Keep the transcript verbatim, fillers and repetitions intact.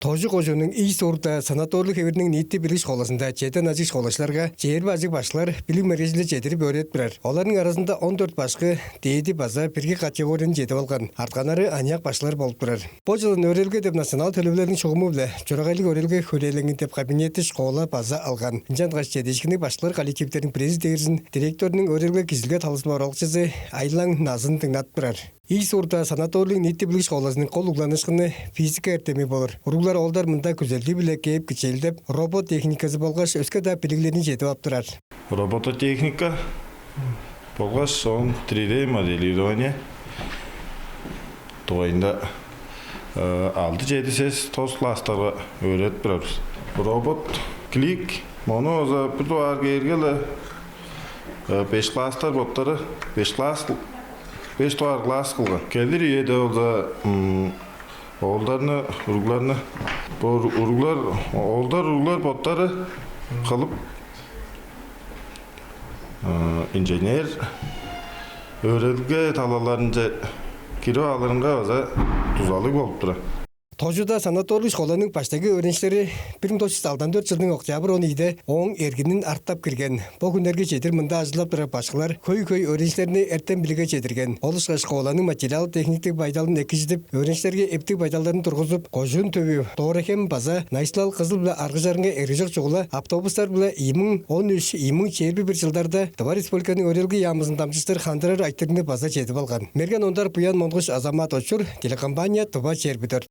Тожу кожууннуң Ий суурда санаторлуг хевирниң ниити билиг школазында чеден ажыг школачыларга чээрби ажыг башкылар билиг мергежилди чедирип өөредип турар. Оларның аразында он дөрт башкы, дээди база бирги категорияны чедип алган, артканнары аныяк башкылар болуп турар. Бо чылын «Өөредилге» деп национал төлевилелдиң шугуму-биле «Чурагайлыг өөредилге хүрээлеңи» деп кабинетти школа база алган. Ынчангаш чедиишкинниг башкылар коллективтериниң бирээзи дээрзин директорунуң өөредилге-кижизидилге талазы-биле оралакчызы Айлаң Назын дыңнадып турар. Ий суурда санаторлуг ниити билиг школазының кол угланыышкыны физика эртеми болур. Уруглар оолдар мында күзелдии-биле кээп кичээлдеп, робот техниказы болгаш өске-даа билиглерни чедип ап турар. Робототехника болгаш оон три дэ моделирование дугайында алды, чеди, сес, тос класстарга өөредип турар бис. Робот Клик, мону база бир дугаар кээрге-ле беш класстар боттары, беш класс, беш дугаар класс кылган. Келир үеде болза оолдарны, уругларны, бо уруглар, оолдар, уруглар боттары кылып, инженер өөредилге талаларынче кирип алырынга база дузалыг болуп турар. Тожуда санаторлуг школаның баштайгы өөреникчилери бир муң тос чүс алдан дөрт чылдың октябрь он ийиде ооң эргинин арттап кирген. Бо хүннерге чедир мында ажылдап турар башкылар хөй-хөй өөреникчилерни эртем-билигге чедирген. Ол ышкаш школаның материал-техниктиг байдалын экижидип, өөреникчилерге эптиг байдалдарын тургузуп, кожуун төвү Доора-Хем база Найысылал, Кызыл биле Аргыжарынга эргежок чугула автобустар-биле ийи муң он үш, ийи муң чээрби бир чылдарда Тыва Республиканың Өөредилге яамызын дамчыштыр хандырар айтырыгны база чедип алган. Мерген Ондар, Буян Монгуш, Азамат Очур, телекомпания «Тыва чээрби дөрт».